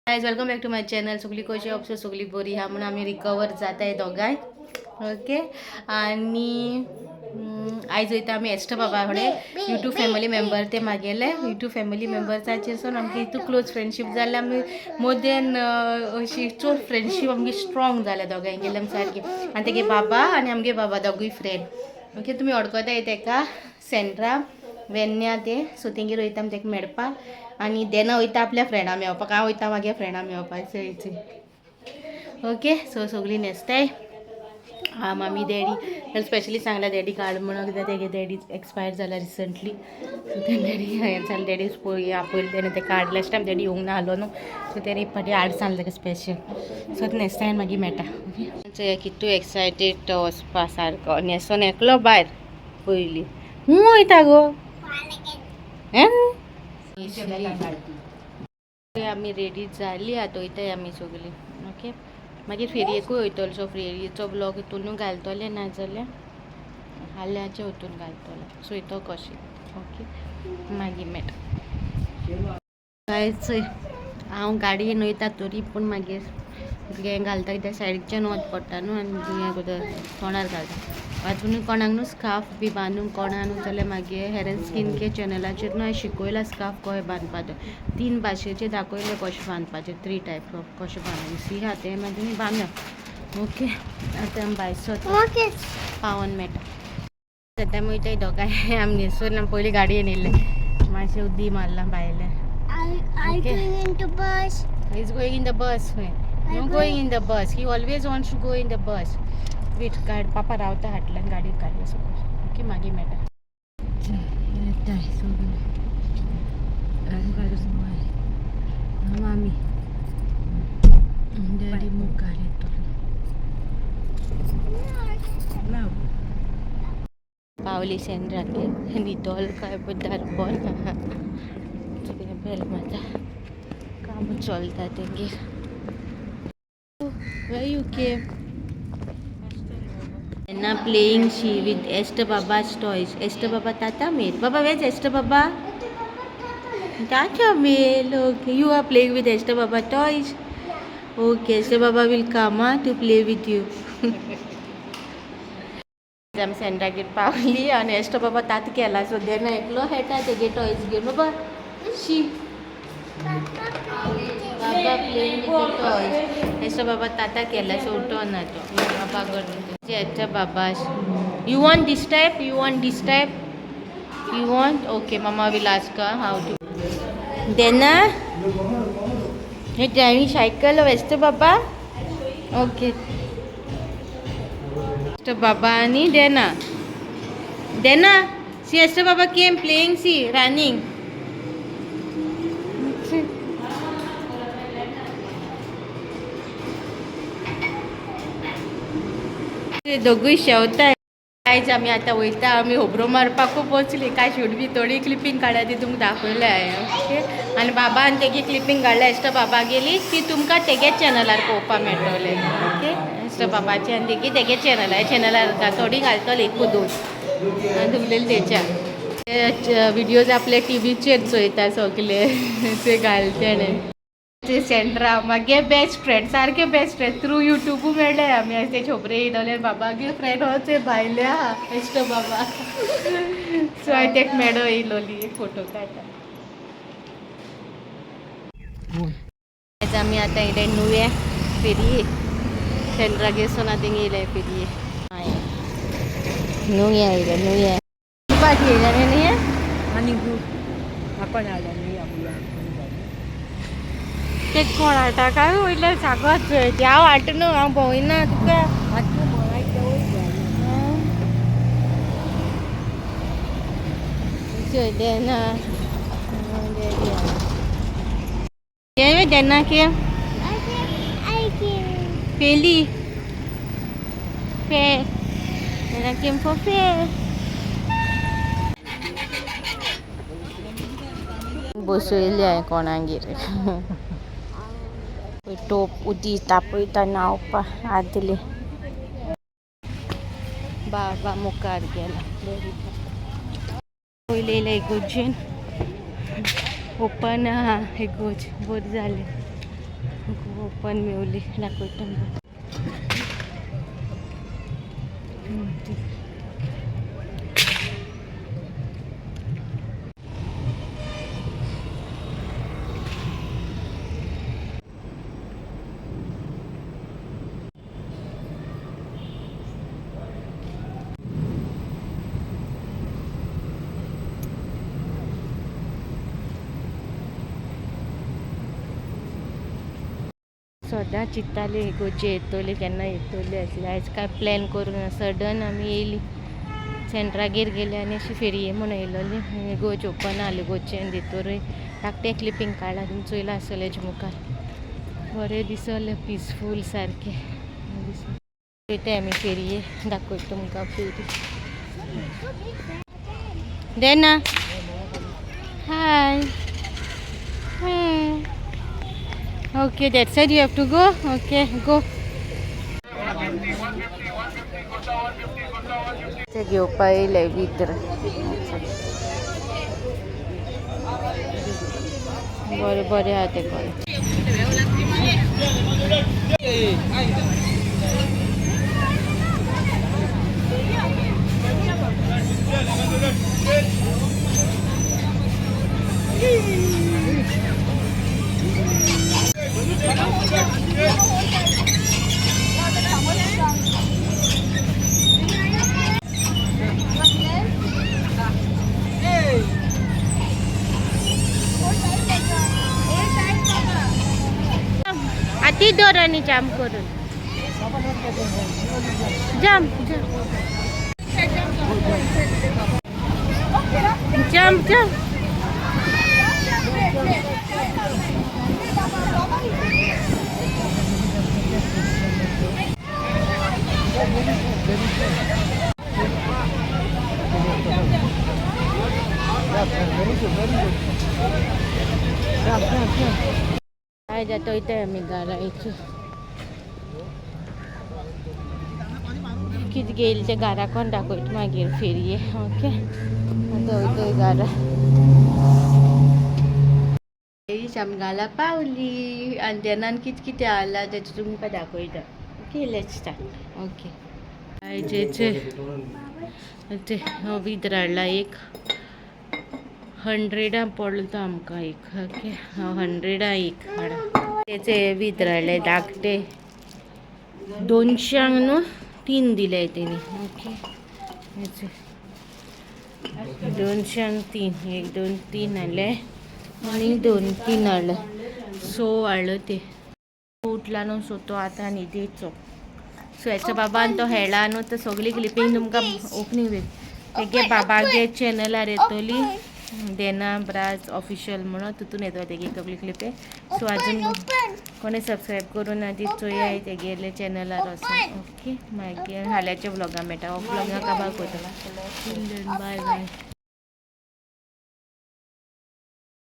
Guys, welcome back to my channel. सगळी कशी option, सगळी बरी हा म्हणून आम्ही रिकवर जाताय दोगांय. ओके, आणि आयज वयता आमी एस्टर बाबा कडेन. यूट्यूब फॅमिली मेंबर ते मागेले. यूट्यूब फॅमिली मेंबर्साचेर सून आमची इतू क्लोज फ्रेंडशीप जाल्या. आमी मोर देन अशी चड फ्रेंडशीप आमची स्ट्रॉंग जाल्या दोगांयगेली आमी सारकी. आनी तेगे बाबा आनी आमगे बाबा दोगूय फ्रेंड. ओके, तुमी वळखताय तेका, सेंड्रा वेन्या ते. सो तेंगेर वयता आमी तेका मेळपाक आनी देना वयता आपल्या फ्रेंडा मेळपाक, हांव वयता मागीर फ्रेंडा मेळपाक. ओके, सो सगळीं न्हेसताय. हा, मामी डॅडी जाल्यार स्पेशली सांगला डॅडी काड म्हणून, कित्याक तेगे डॅडी एक्सपायर जाला रिसंटली. सो ते डॅडी हें जालें, डॅडी पळय आपयलें तेणें तेका हाड. लास्ट टायम डॅडी येवंक नासलो न्हू, सो तेणें एक फावटी हाड सांगलें तेका स्पेशल. सो न्हेसताय, मागीर मेळटा. ओके, कितू एक्सायटेड तो वचपा सारको. न्हेसोन एकलो भायर पयलीं. हूं, वयता गो. हें, आमी रेडी जाली, आतां वयताय आमी सगळीं. ओके, मागीर फेरयेकूय वयतलो. सो फेरयेचो ब्लॉग हितूनू घालतले, नाजाल्यार हाल्याचे हितून घालतले. सो तो कशें. ओके, मागीर मेळटा. गायज, हांव गाडयेन वयता तरी पूण मागीर हें घालता, कित्याक सायडीच्यान वत पडटा न्हू आनी हें करता, तोंडार घालता. अजुनूय कोणाक न्हू स्कार्फ बी बांदूंक कोणा न्हू जाल्यार मागीर हेर एन स्कीन केअर चॅनलाचेर न्हू हांवें शिकयलां स्कार्फ कशें बांदपाचें. तीन भाशेचें दाखयलें कशें बांदपाचें, थ्री टायप ऑफ कशें बांदप. सी आहा तें मागीर तुमी बांदा. ओके, आतां आमी भायर सरता, पावन मेळटा. सद्या आमी वयताय दोगांय. आमी न्हेसून आमी पयलीं गाडयेन येयल्ले, मातशें उदी मारला भायल्यान. I Okay. Going in the bus. He's going in the bus. No I going in the bus. He always wants to go in the bus. Wait, गाडी पापा रावता हाटल्यान, गाडी काडया सपोज. ओके, मागीर मेळटा. येताय सगळे. मामी डॅडी मुखार येतलो. पावली सेंड्रागेर. न्हिदोल काय पळय, दार बंद आहा. सगळें बेल मारता, काम चलता तेंगेर. Where you came? Anna playing she with Esther Baba's toys. Esther Baba Tata Mel. Baba, where's Esther Baba? Tata Mel. Okay, you are playing with Esther Baba toys. Okay, Esther Baba will come, huh, to play with you. आमी सेंड्रागेर पावली आनी ester बाबा तात केला. So देना एकलो खेळटा तेगे टॉयज घेवन. बाबा शी, बाबा playing with the toys. Esther बाबा ताता केला, सो उठोना तो. बाबा करता Esther Baba. You want this type? You want this type? You want? Okay, mama will ask how to. Dena, hey, driving cycle of Esther Baba. Okay, Esther Baba आनी Dena. Dena, see, Esther Baba came playing, see, running. ते दोगूय शेवताय. आयज आमी आतां वयता, आमी होबरो मारपाकू पोचली. काय शूट बी थोडी क्लिपींग काडल्या ती तुमकां दाखयल्या हांवें. ओके, आनी बाबान तेगी क्लिपींग काडल्या एस्टर बाबा गेली, ती तुमकां तेगेच चॅनलार पळोवपाक मेळटले. ओके, एस्टर बाबाची आनी तेगी तेगे चॅनलार चॅनलार थोडी घालतली, एकू दोन आनी तुमलेली तेच्या विडियोज आपले टिवीचेर चोयता सगले, ते घाल तेणें. ते सेंड्रा मागे बेस्ट फ्रेंड, सारके बेस्ट फ्रेंड. थ्रू युट्यूबू मेळ्ळे आमी. आयज ते छोपरे येयले, बाबागे फ्रेंड हो ते भायल्या एस्टर बाबा. सो हांवें तेका मेळो येयलोली, फोटो काडटा. आयज आमी आतां येयले नुवें फेरये. सेंड्रागेर सोन आतां थिंगा येयले फेरये. नुवें येयले, नुवें पाटी येयले न्ही. आनी कोण आलो न्ही. ते कोण हाडटा काय वयल्यान सागोत चोय. हांव हाडटा न्हू, हांव भोंवयना तुका. आतां भोंवायता वयता. चोय देना, देना K. I came. Feli. Fair. Dena came for fair. बसयली हांवें कोणागेर टोप, उदी तापयता न्हांवपा आदले. बाबा मुखार गेला. पयलीं येयले इगोर्जेन, ओपन आहा इगोर्ज, बरें जालें. ओपन मेवली दाखयता तुमकां. सदां चिंत्ताले गोचे येतले केन्ना येतले असले. आयज काय प्लॅन करूं सडन आमी येयली. सेंट्रागेर गेले आनी अशी फेरये म्हूण येयलोली. गोच ओपन आहले गोचे आनी भितरूय धाकटें क्लिपींग काडलां तुमी चोयलां आसतलें हेजे मुखार. बरें दिसलें पिसफूल सारकें दिसलें. वयताय आमी फेरये, दाखयता तुमकां फेरी. देना hi hi. Okay, that side you have to go. Okay, go. ते घेवपा येयले भितर. बरें बरें आहा तें बरें. आती दर आनी जाम करून जाम जाम जाम जाम. आयज आतां वयताय आमी घरा. हेची कितें घेयलें तें घरा कोण दाखयता मागीर फेरये. ओके, आतां वयताय घरा. आमी घाला पावली आनी तेन्ना कितें कितें हाडलां तें तुमकां दाखयता. Okay, let's start. Okay, आयजेचे ते हो विद्र हाडला एक 100 पडलो तो आमकां एक. ओके, 100 एक हाडा. तेचे विद्र हाडले धाकटे 200 न्हू 3 दिले तेणी. ओके, हेचे 200 3, 1 2 3 हाडले आनी 2 3 हाडले, 6 हाडलो ते. उठला न्हू सो तो आतां न्हिदेचो. सो हेच्या बाबान तो हेळा न्हू, तो सगळी क्लिपींग तुमकां ओपनींग बीन तेगे बाबागे चॅनलार येतली, देना ब्राज ऑफिशियल म्हणून, तितून येतलो तेगे सगळी क्लिपे. सो अजून कोणी सबस्क्रायब करून ना ती चोयाय तेगेले चॅनलार वचून. ओके, मागीर हाल्याच्या व्लॉगा मेळटा. हो व्लॉगा काबार करतलो. Bye bye.